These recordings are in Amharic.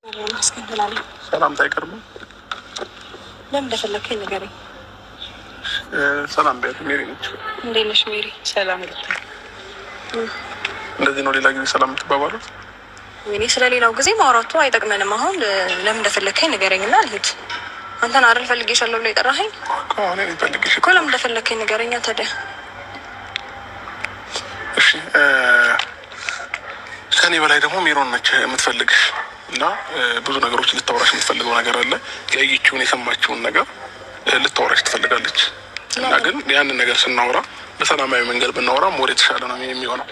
ሰላምታ አይቀርም። ለምን እንደፈለግከኝ ንገረኝ። ሰላም በያት። ሜሪ ነች። እንዴት ነሽ ሜሪ? ሰላም ልታ እንደዚህ ነው ሌላ ጊዜ ሰላም የምትባባሉት? ወይኔ ስለ ሌላው ጊዜ ማውራቱ አይጠቅመንም። አሁን ለምን እንደፈለግከኝ ንገረኝና ልሂድ። አንተን አይደል ፈልጌሻለሁ ብለህ የጠራኸኝ እኔ ፈልጌሽ እኮ። ለምን እንደፈለግከኝ ንገረኛ ታዲያ። እሺ፣ ከእኔ በላይ ደግሞ ሜሮን ነች የምትፈልግሽ እና ብዙ ነገሮች ልታወራሽ የምትፈልገው ነገር አለ። ያየችውን የሰማችውን ነገር ልታወራሽ ትፈልጋለች። እና ግን ያንን ነገር ስናወራ በሰላማዊ መንገድ ብናወራ more የተሻለ ነው የሚሆነው።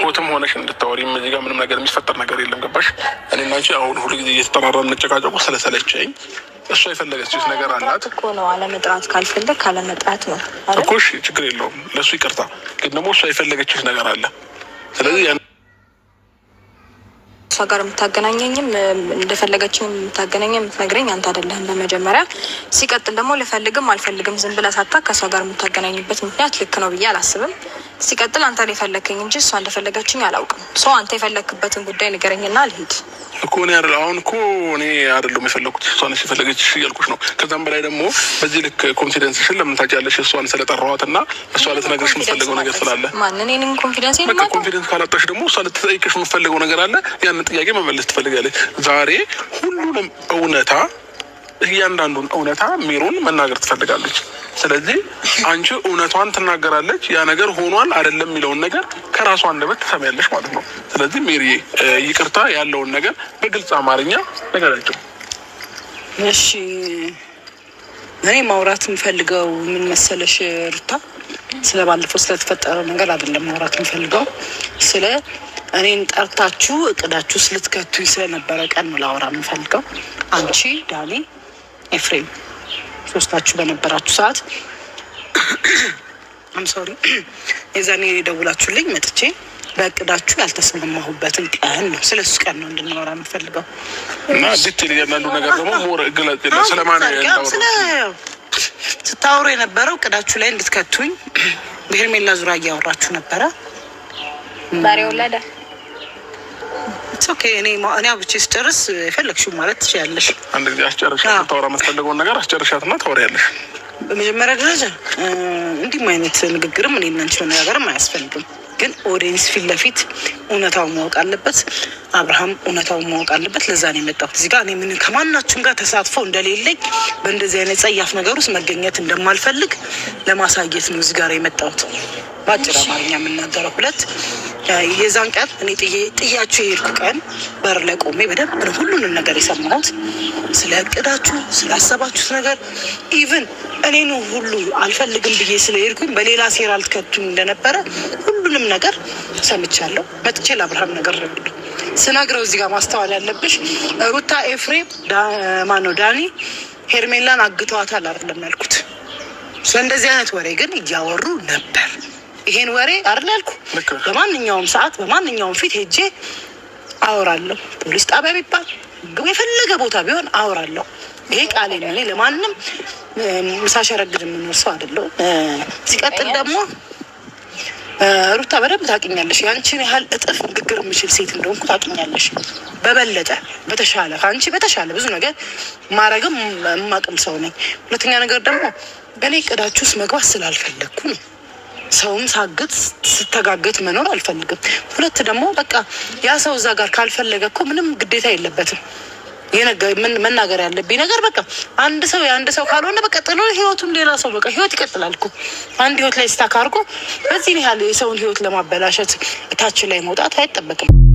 hot ም ሆነሽ እንድታወሪ እዚህ ጋር ምንም ነገር የሚፈጠር ነገር የለም። ገባሽ? እኔና አንቺ አሁን ሁሉ ጊዜ እየተጠራራ መጨቃጨቁ ስለሰለቸኝ እሷ የፈለገችው ነገር አላት እኮ ነው። አለመጥራት ካልፈለግ አለመጥራት ነው እኮ። እሺ፣ ችግር የለውም ለእሱ ይቅርታ። ግን ደግሞ እሷ የፈለገችው ነገር አለ። ስለዚህ እሷ ጋር የምታገናኘኝም እንደፈለገችኝ የምታገናኘኝ የምትነግረኝ አንተ አይደለህም በመጀመሪያ። ሲቀጥል ደግሞ ልፈልግም አልፈልግም ዝም ብለህ ሳታ ከእሷ ጋር የምታገናኝበት ምክንያት ልክ ነው ብዬ አላስብም። ሲቀጥል አንተ ነው የፈለግከኝ እንጂ እሷ እንደፈለገችኝ አላውቅም። So አንተ የፈለግክበትን ጉዳይ ንገረኝና ልሂድ። እኮ እኔ አይደል አሁን እኮ እኔ አይደለሁም የፈለግኩት፣ እሷ ነች የፈለገች እያልኩሽ ነው። ከዛም በላይ ደግሞ በዚህ ልክ confidence ሽን ለምን ታውቂያለሽ? እሷን ስለጠራኋት እና እሷ ልትነግርሽ የምትፈልገው ነገር ስላለ ማን እኔን confidence በቃ confidence ካላጣሽ ደግሞ እሷ ልትጠይቅሽ የምትፈልገው ነገር አለ። ያንን ጥያቄ መመለስ ትፈልጋለች። ዛሬ ሁሉንም እውነታ እያንዳንዱን እውነታ ሜሮን መናገር ትፈልጋለች። ስለዚህ አንቺ እውነቷን ትናገራለች። ያ ነገር ሆኗል አይደለም የሚለውን ነገር ከራሷ አንደበት ትሰሚያለሽ ማለት ነው። ስለዚህ ሜሪዬ ይቅርታ ያለውን ነገር በግልጽ አማርኛ ነገራቸው። እሺ፣ እኔ ማውራት የምፈልገው ምን መሰለሽ ሩታ፣ ስለ ባለፈው ስለተፈጠረው ነገር አይደለም ማውራት የምፈልገው፣ ስለ እኔን ጠርታችሁ እቅዳችሁ ስልትከቱኝ ስለነበረ ቀን ነው ላወራ የምፈልገው። አንቺ፣ ዳኒ፣ ኤፍሬም ሶስታችሁ በነበራችሁ ሰዓት፣ I'm sorry፣ የዛኔ ደውላችሁልኝ መጥቼ በእቅዳችሁ ያልተስማማሁበትን ቀን ነው። ስለ እሱ ቀን ነው እንድናወራ የምፈልገው። እና detail እያንዳንዱ ነገር ደግሞ more ግለጽ። ስለማን ስለ ስታወሩ የነበረው እቅዳችሁ ላይ እንድትከቱኝ በሄርሜላ ዙሪያ እያወራችሁ ነበረ። ዛሬ ወለደ። Okay፣ እኔ አውርቼ ስጨርስ የፈለግሽው ማለት ትችያለሽ። አንድ ጊዜ አስጨርሻት፣ ታወራ የምትፈልገውን ነገር አስጨርሻት እና ታወሪያለሽ። በመጀመሪያ ደረጃ እንዲህም አይነት ንግግርም እኔ እና አንቺ መነጋገርም አያስፈልግም። ግን audience ፊት ለፊት እውነታውን ማወቅ አለበት። አብርሃም እውነታውን ማወቅ አለበት። ለዛ ነው የመጣሁት እዚህ ጋር። እኔ ምን ከማናችሁም ጋር ተሳትፎ እንደሌለኝ፣ በእንደዚህ አይነት ጸያፍ ነገር ውስጥ መገኘት እንደማልፈልግ ለማሳየት ነው እዚህ ጋር የመጣሁት። በአጭር አማርኛ የምናገረው ሁለት፣ የዛን ቀን እኔ ጥያችሁ የሄድኩ ቀን በር ላይ ቆሜ በደንብ ነው ሁሉንም ነገር የሰማሁት። ስለ እቅዳችሁ ስላሰባችሁት ነገር፣ even እኔን ሁሉ አልፈልግም ብዬ ስለሄድኩኝ በሌላ ሴራ ልትከቱኝ እንደነበረ ሁሉንም ነገር ሰምቻለሁ። መጥቼ ለአብርሃም ነገር ስነግረው እዚህ ጋር ማስተዋል ያለብሽ ሩታ፣ ኤፍሬም፣ ማነው ዳኒ ሄርሜላን አግተዋታል አይደለም ያልኩት። ስለ እንደዚህ አይነት ወሬ ግን እያወሩ ነበር። ይሄን ወሬ አይደል ያልኩ። በማንኛውም ሰዓት በማንኛውም ፊት ሄጄ አወራለሁ። ፖሊስ ጣቢያ ቢባል የፈለገ ቦታ ቢሆን አወራለሁ። ይሄ ቃሌ ነው። እኔ ለማንም ሳሸረግድ የምኖር ሰው አይደለሁም። ሲቀጥል ደግሞ ሩታ በደንብ ታውቂኛለሽ። ያንቺን ያህል እጥፍ ንግግር የምችል ሴት እንደሆንኩ ታውቂኛለሽ። በበለጠ በተሻለ ከአንቺ በተሻለ ብዙ ነገር ማድረግም የማቅም ሰው ነኝ። ሁለተኛ ነገር ደግሞ በእኔ እቅዳችሁ ውስጥ መግባት ስላልፈለግኩ ነው። ሰውም ሳግት ስተጋገት መኖር አልፈልግም። ሁለት ደግሞ በቃ ያ ሰው እዛ ጋር ካልፈለገ እኮ ምንም ግዴታ የለበትም። መናገር ያለብኝ ነገር በቃ አንድ ሰው የአንድ ሰው ካልሆነ በቃ ጥሎ ህይወቱን ሌላ ሰው በቃ ህይወት ይቀጥላል እኮ። አንድ ህይወት ላይ stuck አድርጎ በዚህ ያህል የሰውን ህይወት ለማበላሸት እታች ላይ መውጣት አይጠበቅም።